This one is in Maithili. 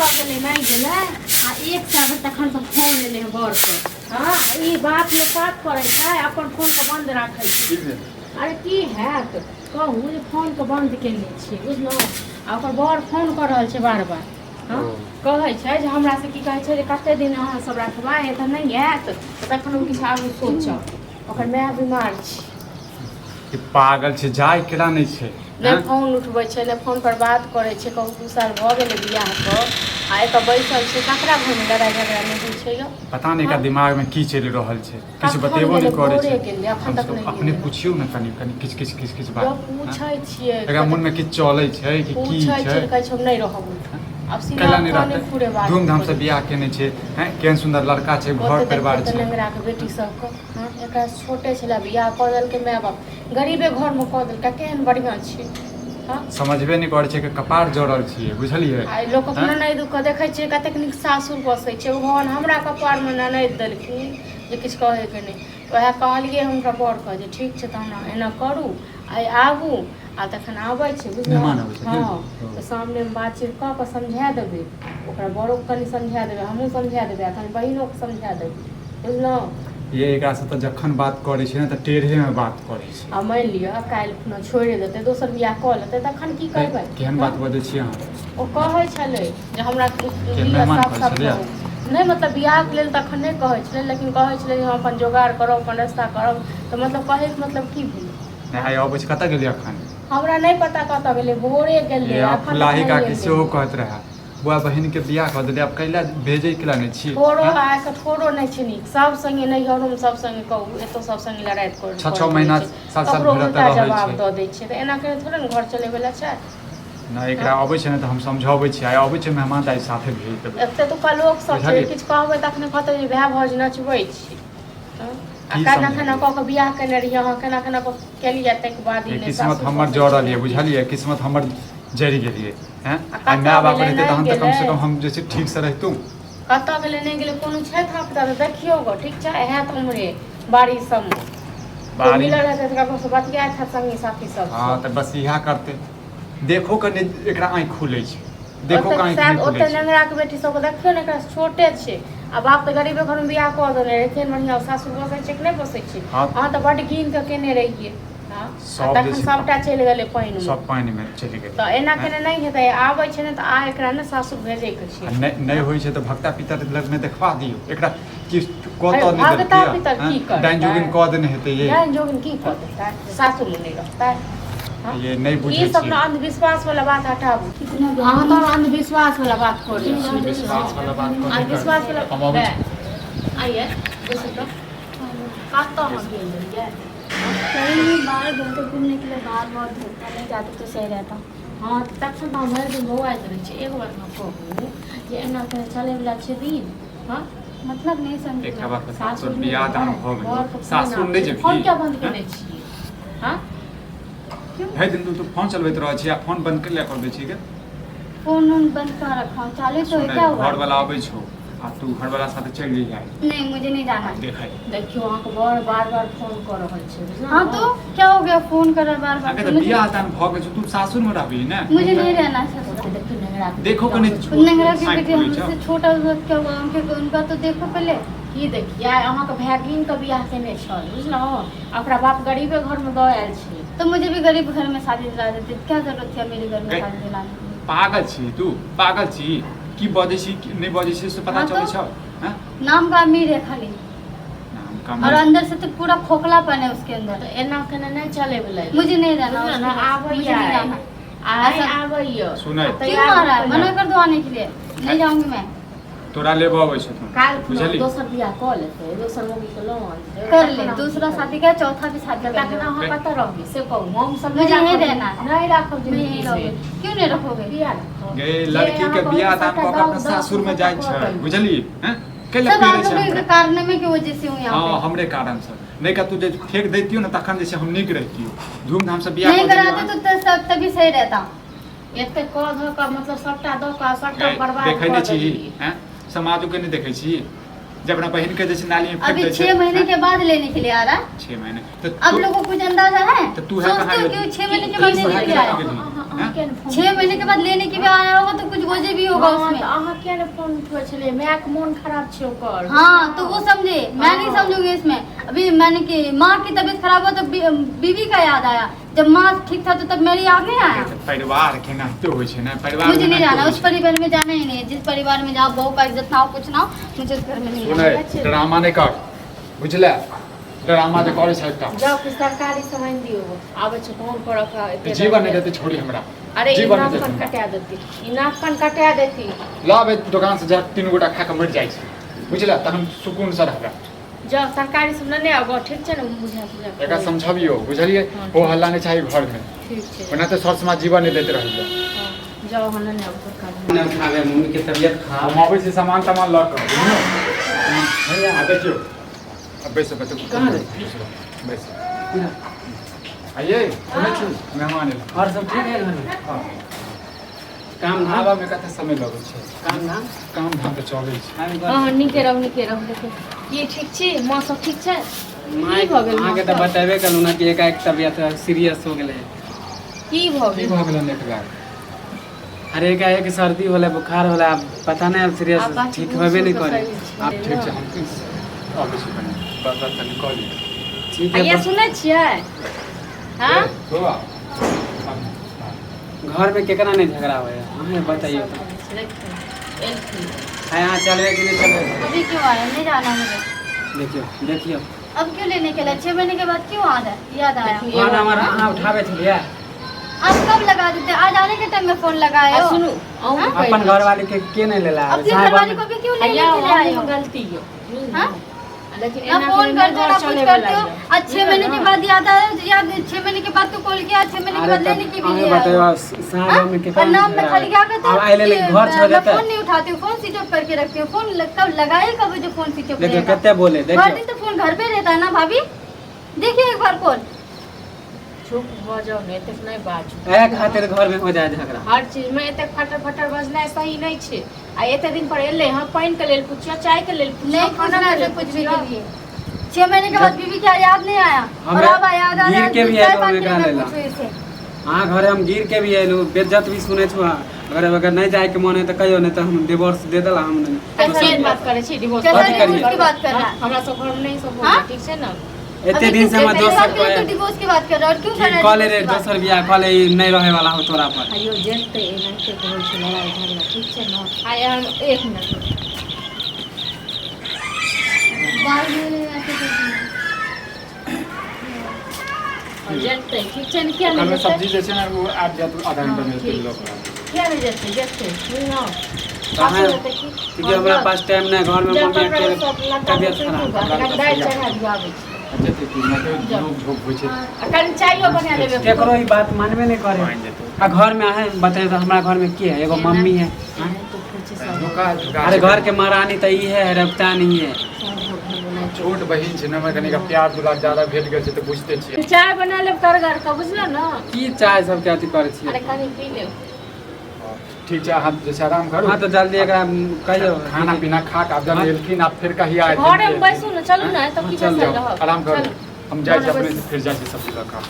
कतऽ गेलै नहि गेलै आ एक सए बेर तखनसँ फोन एलै हँ बरके। हँ, ई बातमे साथ करै छै, अपन फोनके बन्द राखै छै। की भेल? अरे की हैत, कहू जे फोनके बन्द केने छियै, बुझलहुँ? आ ओकर बर फोन कऽ रहल छै बार बार। हँ, ओ। कहै छै जे हमरासँ की कहै छै जे कते दिन अहाँ सब रखबै, एतऽ नहि आयत तऽ तखन हम किछु आगू सोचब। ओकर माय बीमार छै। ई पागल छै, जाय केला नहि छै। नहि फोन उठबै छै, नहि फोन पर बात करै छै। कहू, 2 साल भऽ गेलै बियाहके आ एतऽ बैसल छै। ककरा घरमे लड़ाइ झगड़ा नहि होइ छै यौ? पता नहि एकरा दिमाग में की चलि रहल छै, किछु कखन बतेबो गेलै? नहि करै भोरे छै। गेलै, एखन तक हमसब नहि अपने गेलै। पुछियौ ने कनि कनि, किछु किछु किछु किछु यौ बात। पूछै छियै। एकरा मोन में किछु चलै छै कि की पूछै छै? छियै तऽ कहै छै हम नहि रहब ओहिठाम। आब सीधा कैला नहि काने रहतै? फुरे बात धूमधाम से करै। बियाह केने छै हैं, केहन सुन्दर लड़का छै, घर ओते परिवार देखते तऽ छै। नेंगराके बेटी सबके, हँ, एकरा छोटे छलै बियाह कऽ देलकै, माय बाप गरीबे घरमे कऽ देलकै। केहन बढ़िआँ छै, हँ। समझबे नहि करै छै कि कपार जड़ल छियै, बुझलियै? आ लोक हँ? ननैद के देखै छियै कतेक नीक सासुर बसै छै। ओ भगवान हमरा कपारमे ननैद देलखिन जे किछु कहैके नहि। तऽ उएह कहलियै हुनका बरके जे ठीक छै, तहन एना करू, आइ आबू। आ तखन आबै छै, बुझलहुँ? मेहमान आबै छथिन? हँ, तऽ सामनेमे बातचीत कऽ कऽ समझा देबै। ओकरा बड़ोके कनि समझा देबै, हमहूँ समझा देबै आ कनि बहिनोके समझा देबै, बुझलहुँ? ये एकरासँ तऽ जखन बात करै छै ने तऽ टेढ़ेमे बात करै छै। आ मानि लिअ काल्हि खुना छोड़ि देतै, दोसर बियाह कऽ लेतै, तखन की करबै? केहन बात बजै छी अहाँ? ओ कहै छलै जे हमरा मेहमान साफ कहै साफ छलैए? कहू। नहि, मतलब बियाहके लेल तखन नहि कहै छलै, लेकिन कहै छलै जे हम अपन जोगाड़ करब, अपन रस्ता करब। तऽ मतलब कहैके मतलब की भेलै? नहि, आइ अबै छै। कतऽ गेलियै अखन? हमरा नहि पता कतऽ गेलै, भोरे गेलै। ये अहाँ एखन तक फुलाही नहि काकी एलै। सेहो कहैत रहए, बौआ बहिनके बियाह कऽ देलियै, आब कैला भेजै केला नहि छी? ठोरो हँ? आके ठोरो नहि छै नीक। सब संगे नैहरोमे सब संगे कहू, एतौ सब संगे लड़ाइ कर छओ छओ करैत रहै महीना छै। साल साल ककरो भरि एतऽ उल्टा रहै जवाब छै। दऽ दै छै, तऽ एना केने थोड़े ने घर चलेबैला छै। नहि, एकरा अबै छै ने तऽ हम समझाबै छी। आइ अबै छै मेहमान तऽ आइ साथे भेज देबै। एते तुका लोक सब छै। बुझलियै? किछु कहबै तखने कहतै जे भाय भाउज नचबै छी। हँ? आ की केना केना समझेबै? कऽ कऽ बियाह केने रहियै अहाँ, केना केना कऽ केलियै, ताहिके बाद ई ये नहि किस्मत सासुर हमर बसै जड़ल छै। यऽ, बुझलियै? किस्मत हमर जरि गेलियै हैं। आ आइ कतऽ माय बाप गेलै, रहितै नहि तहन तऽ कमसँ गेलै? कम हम जे छै ठीकसँ रहितहुँ। कतऽ गेलै, नहि गेलै, कोनो छै था पता? तऽ देखियौ गऽ। ठीक छै, हैत उम्हरे बाड़ी सबमे कोइ बाड़ी मिलल हेतै तऽ ककरोसँ बतियाइत हैत संगी साथी हँ सबसँ। तऽ बस इएह करतै। देखो कऽ नहि एकरा आँखि खुलै छै, देखो ओते कऽ आँखि शायद नहि खुलै ओते छै। नेंगराके बेटी सबके देखियौ ने, एकरा छोटे छै आ बाप तऽ गरीबे घरमे बियाह कऽ देने रहै। केहन बढ़िआँ सासुर बसै छै कि नहि बसै छै? हँ। अहाँ तऽ बड्ड गिन कऽ केने रहियै। हँ, आ सब जे तखन छै सभटा चलि गेलै पानिमे। सब पानिमे चलि गेलै। तऽ एना हँ केने नहि हेतै। आबै छै ने तऽ आ एकरा ने सासुर भेजैके आ छै। नहि नहि हँ होइ छै तऽ भक्ता पितर लगमे देखबा दियौ एकरा। कि कऽ अरे तऽ नहि भगता देलकै? पितर हँ की डाइन करतै? जोगिन कऽ देने हेतै ये। डाइन जोगिन की कऽ देतै? सासुरमे नहि रहतै? हँ? ये नहि ई बुझै सब छियै। ने अंधविश्वास वाला बात हटाबू। कितना अहाँ गर्मी। तऽ अंधविश्वास वाला बात करै छी। विश्वास वाला बात कथी करबै? अंधविश्वास वाला हम अबै छी। आइए बैसू तऽ। कतऽ अहाँ गेल रहियै? कहीं बाहर गए थे घूमने के लिए। बाहर बहुत धूप था, नहीं जाते तो सही रहता। हँ, तऽ तखन तऽ हम भरि दिन बौआइत रहै छी। एगो बात अहाँ कहू जे एना केने चलैवला छै दिन? हँ? मतलब नहीं समझी एकटा मैं। बात बता, तोर सासुर नहि बियाह दान जेबै? भऽ गेलौ, बरके फोन सासुर आबै नहि छै, जेबही? फोन किया बन्द हँ? केने छियै? हँ? क्यों? भरि दिन तू फोन चलबैत रहै छी आ फोन बंद करि लए कर दै छी गे। फोन वोन बंद कहाँ रखा हूँ? चालू तो है। सुनै क्या हुआ? घरवाला अबै छौ आ तू घरवाला साथे चलि जइहे। नहीं, मुझे नहीं जाना। देखै। देखियौ, अहाँके बर बार बार फोन कऽ रहल छै, बुझलहुँ? हाँ तो क्या हो गया? फोन कर रहा है बार बार। अहाँके तऽ मुझे बियाह दान भऽ गेल छौ, तू सासुरमे रहबही ने। मुझे नहीं रहना है ससुराल। देखियौ, नेंगरा के देखो बेटी कनि हमसे छोटे नंगरा की आँखि बेटी खुलै छौ। हमसे छोटा, उसका क्या हुआ? उनके उनका तो देखो पहले। की देखियै? अहाँके भाय गिन कऽ बियाह केने छल, बुझलहुँ? आ ओकरा बाप गरीबे घरमे दऽ आयल छै। तो मुझे भी गरीब घर में शादी दिला देते, क्या जरूरत थी मेरे घर में गई। शादी दिलाने की? पागल छी तू, पागल छी। की बजै छी, की नहि बजै छी से पता हाँ चलै तो छौ? हँ? नाम का अमीर है खाली। नाम और कमाइ अंदर से तो पूरा खोखलापन है उसके अंदर। तऽ एना केने नहि चलेवला। मुझे नहीं रहना बुझलहुँ उसके ने? पास, मुझे आबैया नहीं जाना। आइ ऐसा- आबैया। सुनै। आ क्यों तैयार आ रहा है? होके मना कर दो आने के लिए, नहीं जाऊंगी मैं। तोरा लेबऽ अबै छौ तू। काल्हि खुना बुझली? दोसर बियाह कऽ लेतै, दोसर मौगीके लऽ आनतै। कर ले तखन अहाँ दूसरा की शादी का, चौथा भी शादी करबै? कर तखन ले। अहाँ कतऽ रहबै से कहू। हम सब मुझे नहि यहीं राखब, रहना है। नहि राखब मैं यहीं जिंदगी से। रहूंगी। क्यों नहीं रखोगे? किया राखब? गे जे लड़की अहाँ के कहबै बियाह दान सबटा कऽ के दऽ अपना दऽ सासुर में सबटा जाइ कऽ छै, देबै। बुझली? हैं, कैला सब आप पीड़े छै लोगों के हमरा? कारनामे की वजह से हूँ यहाँ हँ, पे। हमरे कारण से। नहि कतहु जे फेक दैतियो ने तखन जे छै हम नीक रहितियो। धूमधाम से बियाह नहीं कऽ देलियौ। कराते तो सब तभी सही रहता। एते कऽ धऽ कऽ, मतलब सबटा दऽ कऽ सबटा गै, बर्बाद देखै कऽ नहि छी? देलियै। हैं, समाजो के नहि देखै छी जे अपना बहिन के जे छै नाली में फेंक अभी दै छै? 6 महीने हैं? के बाद लेने के लिए आ रहा है। 6 महीने तऽ आप लोगों को कुछ अंदाजा है? तो तू है सोचते कहाँ हो गेली? कि 6 महीने के तू बाद है लेने के लिए कहाँ आया? गेली? अहाँ अहाँ किया ने फोन 6 महीने के बाद लेने के भी आया होगा तो कुछ वजह भी होगा हाँ, उसमें। तऽ अहाँ किया ने फोन उठबै छलियै? मायके मोन खराब छै ओकर। हाँ, तो वो समझे, मैं नहीं समझूंगी इसमें। अभी मैंने कि माँ की तबीयत खराब हुआ तो बीवी का याद आया, जब माँ ठीक था तो तब मेरी याद नहीं आया? परिवार के नाते होइ छै ने, परिवार मुझे नहीं एनाहिते जाना होइ उस छै। परिवार में, जाना ही नहीं है। जिस परिवार में जाओ, बहू का इज्जत ना हो, कुछ ना हो, मुझे उस घर में नहीं जाना। सुनै, ड्रामा नहि कर, बुझले? ड्रामा जे करै छै एकटा। जाउ, किछु तरकारी सब आनि दियौ, आबै छै फोन करऽ के एते। जीवन नहि देतै छोड़ी हमरा। अरे ई जीवन नाक नहि कान देतै। कटा देती, ई नाक कान कटा देती। लाबै दोकान से जा, तीन गोटा खा कऽ मरि जाइ छै, बुझले? तखन सुकून से रहबै। जाउ, तरकारी सब नेने आबऽ, ठीक छै ने? बुझा सुझा कऽ। एकरा समझबियौ, बुझलियै? हो हल्ला नहि चाही घरमे। ठीक छै। ओना तऽ सर समाज जीवन नहि दैत रहैया। हँ, जाउ, हम नेने आबऽ तरकारी। नहि उठाबे, मम्मी के तबियत खराब। हम अबै छी सामान तामान लऽ कऽ, बुझलियौ? भैया। आ देखियौ, अब बैसो बच्चो। कहाँ रे? बैसो। आइए, सुनै छी, मेहमान एल। और सब ठीक है घर में? हँ। काम धाम? आबऽमे कते समय लगै छै? काम धाम? काम धाम तऽ चलै छै। आबि हँ हँ घर। नीके रहू, नीके रहू। देखियौ की, ठीक छी? माँ सब ठीक छै? माँ की भऽ गेल? अहाँके तऽ माँ सब? बतेबे कलहुँ ने कि एकाएक तबियत सीरियस हो गेलै। की भऽ की गेल? भऽ गेलै एकरा? अरे एकाएक सर्दी होलै, बुखार होलै, आब पता नहि, आब सीरियस आब बात ठीक होबे नहि बुझू करे। तऽ सही छै। आब ठीक छै, हम अबै छी कनि, बात बात कनि कऽ लिअ। ठीक है। आइया सुनै छियै? हँ। बौआ। घर में केकरा नहीं झगड़ा होया, अहें बताइए तो। एलखिन। है यहाँ चलबे कि नहीं चलबे? अभी क्यों आया? नहीं जाना मुझे। देखियो देखियो। अब क्यों लेने के लिए? 6 महीने के बाद क्यों आ रहा याद आया? देखियौ, फोन हमर अहाँ उठाबै छलियै? आप कब लगा देते? आज आने के टाइम में फोन लगाए आ हो? सुनू, अहूँ अपन घर वाले के नहीं लेला? अपने घर वाले को भी क्यों लेने आइया के लिए आए अहूँ हो? गलती यौ। हाँ? लेकिन ना एना फोन के करते हो, ना घर कुछ चले करते हो। वाला। आज 6 महीने के बाद याद आया? याद 6 महीने के बाद तो कॉल किया, 6 महीने के अरे बाद लेने के तब भी अहें लिए आए बताइयो, हो? साहब में केकरा और नाम में खाली क्या कहते अब हो आइले कि घर छोड़ मैं देते। फोन नहीं उठाती हूँ, फोन स्विच ऑफ करके रखती हूँ। फोन कब लगाए, कब जो फोन स्विच ऑफ देखियो रहेगा? कते बोले। हर देखियो। दिन तो फोन घर पे रहता है ना भाभी, देखिए एक बार कॉल। चुप भऽ जाउ ने, एतेक नहि बाजू। एहे खातिर घर में हो जाए झगड़ा। हर चीज में एतेक फटर फटर बजनाइ सही नहि छै। आ एते दिन पर एलै हँ, पानि के लेल पुछियो, चाय के लेल पुछियो, नहीं खाना पूछना के है लेल कुछ भी पुछियो। के लिए। 6 महीने के बाद बीवी क्या याद नहीं आया और हमरा अब याद आ रहा गिर है? के भी चाय आएलो पान के एकरा लिए मैं लेला। पूछूं इसे? अहाँ घरे हम गिर के भी अयलू, बेज्जत भी सुनै छु अहाँ। अगर अगर नहीं जाए के मन है तऽ कहियो, नहीं तऽ हम डिवोर्स दे देला हम नहीं। कैसे बात करै छी डिवोर्स? कैसा कथी करिए? डिवोर्स की बात कर रहा है? हमरा सब घर में नहीं सब हाँ? होइए, ठीक छै ने? एते अभी दिन से तू हमर पहली दोसर बात करे तो कोई डिवोर्स की बात कर रहा है और क्यों कर रहा है कॉले डिवोर्स रे की बात? दोसर बियाह कॉले, नहीं रहे वाला हो तोरा पर। आइयो जेतै, एनाहिते होइ छै लड़ाइ झगड़ा, ठीक छै ने? आइ हम एक मिनट। बाल में ऐसे कर दिए। जेतै, ठीक छै ने? किया नहि कलमे जेतै? सब्जी जे छै ने, ओ आबि जायत आधा घंटामे। हँ, ठीक। लऽ कऽ। किया नहि जेतै? जेतै, बुझलहुँ? कहाँ? सासुर जेतै की? क्योंकि हमरा पास टाइम नहीं, घर में जा, मम्मी कपड़ा अकेले, सब लत्ता तबियत सब खराब। कनी दालि चढ़ा दियौ, आबै छी। जेतै कि नहि, नोक झोंक होइ छै। आ कनि चायो बना लेबै। केकरो ई बात मानबे नहीं करे। मानि जेतै। आ घर में अहें बताइए तो हमरा घर में की है? एगो मम्मी है, हाँ? एनाहिते होइ छै सब। धोखा धोखा। अरे घर के महारानी तो ई है, रबता नहीं है। सब घर बनाइ छै। छोट बहिन छै ने हमर, कनिका प्यार दुलार ज्यादा भेट गेल छै तऽ बुझते छियै। चाय बना लेब करगर के, बुझलौ ने? की चाय सबके अथी करै अरे छियै? कनि पी लेब। ठीक छै, अहाँ जे छै आराम करू। हाँ, तऽ जल्दी एकरा कहियौ। खाना पीना खा कऽ आब जब हाँ। एलखिन, आब फेर कहिया एथिन? घरे में बैसू ने, चलू ने, तब की चल बैसल जाउ, रहब? आराम करू। चलू। हम जाइ छी घरे अपने बैसू। से, फेर जाइ छी सब्जी लऽ कऽ।